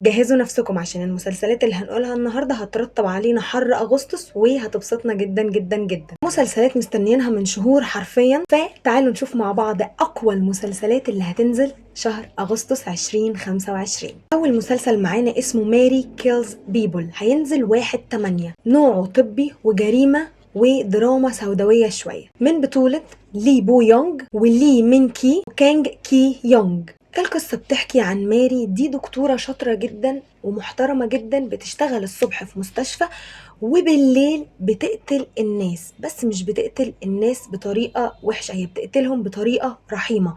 جهزوا نفسكم عشان المسلسلات اللي هنقولها النهارده هترطب علينا حر اغسطس وهتبسطنا جدا جدا جدا. مسلسلات مستنيينها من شهور حرفيا، فتعالوا نشوف مع بعض اقوى المسلسلات اللي هتنزل شهر اغسطس 2025. اول مسلسل معانا اسمه Mary Kills People، هينزل 1/8، نوعه طبي وجريمة ودراما سوداوية شوية، من بطولة لي بو يونغ ولي مين كي وكانج كي يونغ. القصة بتحكي عن ماري، دي دكتورة شاطرة جدا ومحترمة جدا، بتشتغل الصبح في مستشفى وبالليل بتقتل الناس، بس مش بتقتل الناس بطريقة وحشة، هي بتقتلهم بطريقة رحيمة.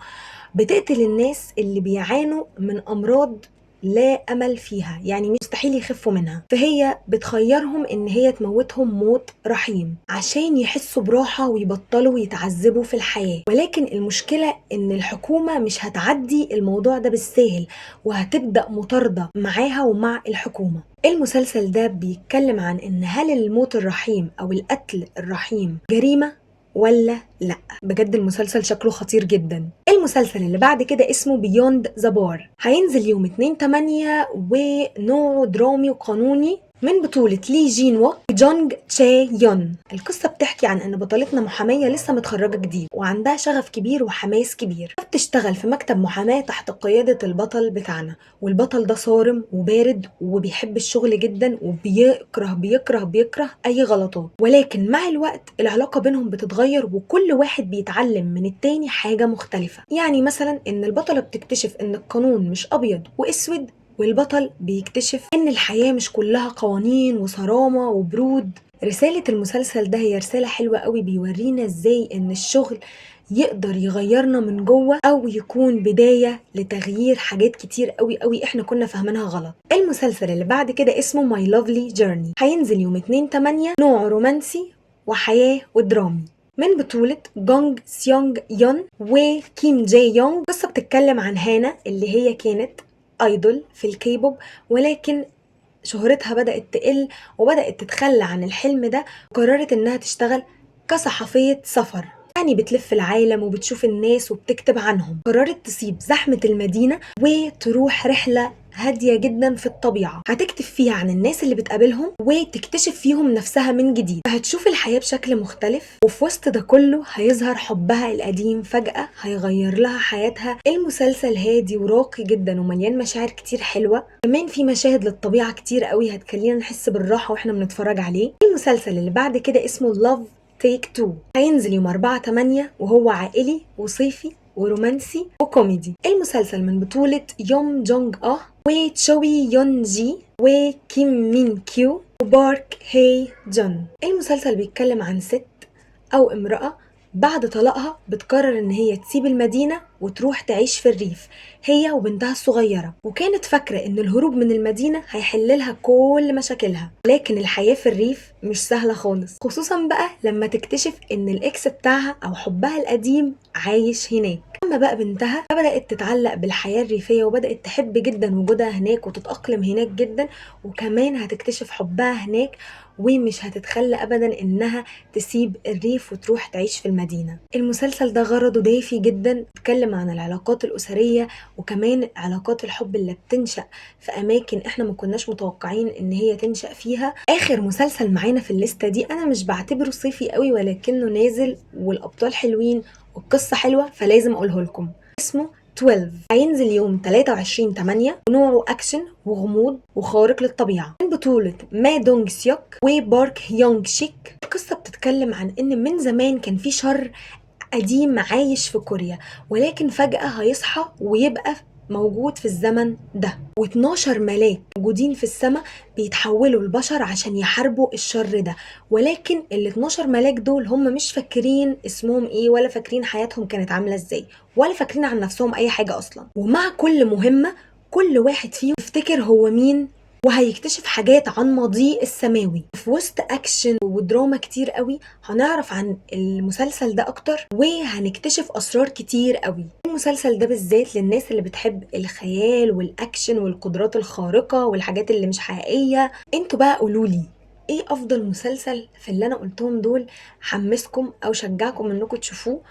بتقتل الناس اللي بيعانوا من أمراض لا أمل فيها، يعني مستحيل يخفوا منها، فهي بتخيرهم إن هي تموتهم موت رحيم عشان يحسوا براحة ويبطلوا يتعذبوا في الحياة. ولكن المشكلة إن الحكومة مش هتعدي الموضوع ده بالساهل، وهتبدأ مطاردة معاها ومع الحكومة. المسلسل ده بيتكلم عن إن هل الموت الرحيم أو القتل الرحيم جريمة ولا لا. بجد المسلسل شكله خطير جدا. المسلسل اللي بعد كده اسمه Beyond the Bar، هينزل يوم 2/8، ونوعه درامي وقانوني، من بطولة لي جين ووك وجونج تشا يون. القصة بتحكي عن ان بطلتنا محامية لسه متخرجة جديد وعندها شغف كبير وحماس كبير، بتشتغل في مكتب محاماة تحت قيادة البطل بتاعنا، والبطل ده صارم وبارد وبيحب الشغل جدا وبيكره بيكره بيكره اي غلطات. ولكن مع الوقت العلاقة بينهم بتتغير وكل واحد بيتعلم من التاني حاجة مختلفة. يعني مثلا ان البطلة بتكتشف ان القانون مش ابيض واسود، والبطل بيكتشف ان الحياة مش كلها قوانين وصرامة وبرود. رسالة المسلسل ده هي رسالة حلوة قوي، بيورينا ازاي ان الشغل يقدر يغيرنا من جوه او يكون بداية لتغيير حاجات كتير قوي قوي احنا كنا فاهمينها غلط. المسلسل اللي بعد كده اسمه My Lovely Journey، هينزل يوم 2/8، نوع رومانسي وحياة ودرامي، من بطولة جونج سيونج يون وكيم جاي يونج. القصة بتتكلم عن هانا اللي هي كانت idol في الكيبوب، ولكن شهرتها بدأت تقل وبدأت تتخلى عن الحلم ده، وقررت انها تشتغل كصحفية سفر، يعني بتلف العالم وبتشوف الناس وبتكتب عنهم. قررت تسيب زحمة المدينة وتروح رحلة هادية جدا في الطبيعة، هتكتب فيها عن الناس اللي بتقابلهم وتكتشف فيهم نفسها من جديد، فهتشوف الحياة بشكل مختلف. وفي وسط ده كله هيظهر حبها القديم فجأة، هيغير لها حياتها. المسلسل هادي وراقي جدا ومليان مشاعر كتير حلوة، كمان في مشاهد للطبيعة كتير قوي هتخلينا نحس بالراحة واحنا بنتفرج عليه. المسلسل اللي بعد كده اسمه Love Take 2، هينزل يوم 4/8، وهو عائلي وصيفي ورومانسي وكوميدي. المسلسل من بطولة يوم جونج اه وتشوي يون جي وكيم مين كيو وبارك هي جون. المسلسل بيتكلم عن ست أو امرأة بعد طلاقها بتقرر إن هي تسيب المدينة وتروح تعيش في الريف هي وبنتها الصغيرة، وكانت فاكرة إن الهروب من المدينة هيحللها كل مشاكلها، لكن الحياة في الريف مش سهلة خالص، خصوصا بقى لما تكتشف إن ال ex بتاعها أو حبها القديم عايش هناك. أما بقى بنتها فبدأت تتعلق بالحياة الريفية وبدأت تحب جدا وجودها هناك وتتأقلم هناك جدا، وكمان هتكتشف حبها هناك ومش هتتخلى أبدا إنها تسيب الريف وتروح تعيش في المدينة. المسلسل ده غرضه دافي جدا، بيتكلم عن العلاقات الأسرية وكمان علاقات الحب اللي بتنشأ في أماكن إحنا ما كناش متوقعين إن هي تنشأ فيها. آخر مسلسل معانا في الليستة دي أنا مش بعتبره صيفي قوي، ولكنه نازل والأبطال حلوين والقصة حلوة فلازم أقوله لكم. اسمه 12، هينزل يوم 23/8، ونوعه أكشن وغموض وخارق للطبيعة، من بطولة ما دونج سيوك وبارك هيونج شيك. القصة بتتكلم عن إن من زمان كان في شر قديم عايش في كوريا، ولكن فجأة هيصحى ويبقى موجود في الزمن ده، و12 ملاك موجودين في السماء بيتحولوا لبشر عشان يحاربوا الشر ده. ولكن ال 12 ملاك دول هم مش فاكرين اسمهم ايه، ولا فاكرين حياتهم كانت عاملة ازاي، ولا فاكرين عن نفسهم اي حاجة اصلا. ومع كل مهمة كل واحد فيهم يفتكر هو مين، وهيكتشف حاجات عن ماضيه السماوي. في وسط اكشن ودراما كتير قوي هنعرف عن المسلسل ده اكتر، وهنكتشف اسرار كتير قوي. المسلسل ده بالذات للناس اللي بتحب الخيال والاكشن والقدرات الخارقة والحاجات اللي مش حقيقية. انتوا بقى قولولي ايه افضل مسلسل في اللي انا قلتهم دول حمسكم او شجعكم انكم تشوفوه،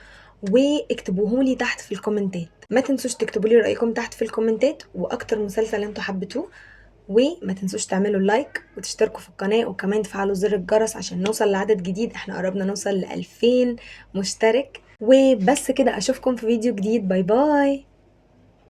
واكتبوه لي تحت في الكومنتات. ما تنسوش تكتبوا لي رايكم تحت في الكومنتات واكتر مسلسل انتوا حبيتوه. وما تنسوش تعملوا like وتشتركوا في القناة، وكمان تفعلوا زر الجرس عشان نوصل لعدد جديد. احنا قربنا نوصل ل2000 مشترك. وبس كده، اشوفكم في فيديو جديد. bye bye.